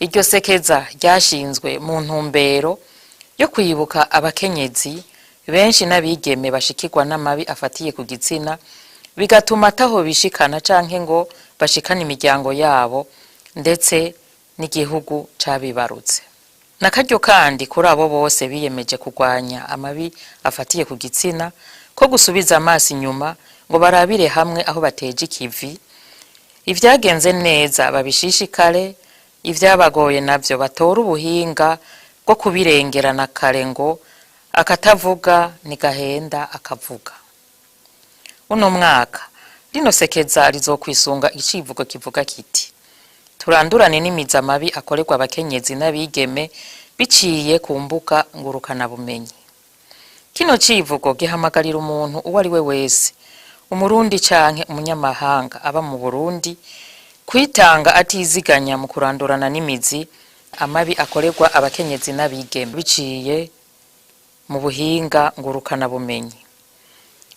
Iryo sekeza ryashinzwe mu ntumbero yo kwibuka abakenyezi benshi n'abigeme bashikirwa n'amabi afatiye ku gitsina, bigatuma ataho bishikana canke ngo bashikane imiryango yabo ndetse n'igihugu cabibarutse. Nakaryo kandi kuri abo bose biyemeje kurwanya amabi afatiye ku gitsina ko gusubiza amaso inyuma ngo barabire hamwe aho bateje ikivi, ivyagenze neza babishishikare, ivyabagoye navyo batore ubuhinga bwo kubirengerana kare, ngo akatavuga ntigahenda akavuga. Uno mwaka rino sekeza rizokwisunga icivugo kivuga kiti: "Turandurane n'imizi amabi akorerwa abakenyezi n'abigeme biciye ku mbuga ngurukanabumenyi." Kino civugo gihamagarira umuntu uwo ari we wese, Umurundi canke umunyamahanga aba mu Burundi, kwitanga atiziganya mu kurandurana n'imizi amabi akorerwa abakenyezi n'abigeme biciye mu buhinga ngurukanabumenyi.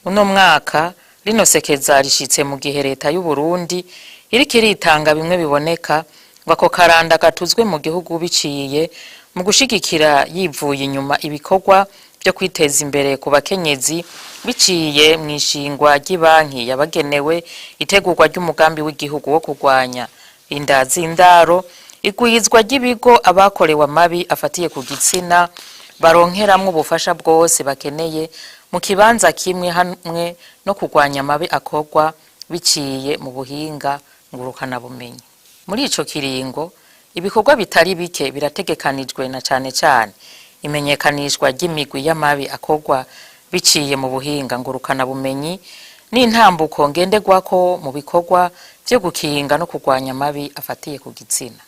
Uno mwaka rino sekeza rishitse mu gihe leta y'u Burundi iriko iritanga bimwe biboneka ngo ako karanda gatuzwe mu gihugu, biciye mu gushigikira yivuye inyuma ibikorwa byo kwiteza imbere ku bakenyezi biciye mu ishingwa ry'ibanki yabagenewe, itegurwa ry'umugambi w'igihugu wo kurwanya inda z'indaro, igwizwa ry'ibigo abakorewe amabi afatiye ku gitsina baronkeramwo ubufasha bwose bakeneye mu kibanza kimwe, hamwe no kurwanya amabi akorwa biciye mu buhinga ngurukanabumenyi. Muri ico kiringo ibikorwa bitari bike birategekanijwe, na cane cane imenyekanishwa ry'imigwi y'amabi akorwa biciye mu buhinga ngurukanabumenyi n'intambuko ngenderwako mu bikorwa vyo gukinga no kurwanya amabi afatiye ku gitsina.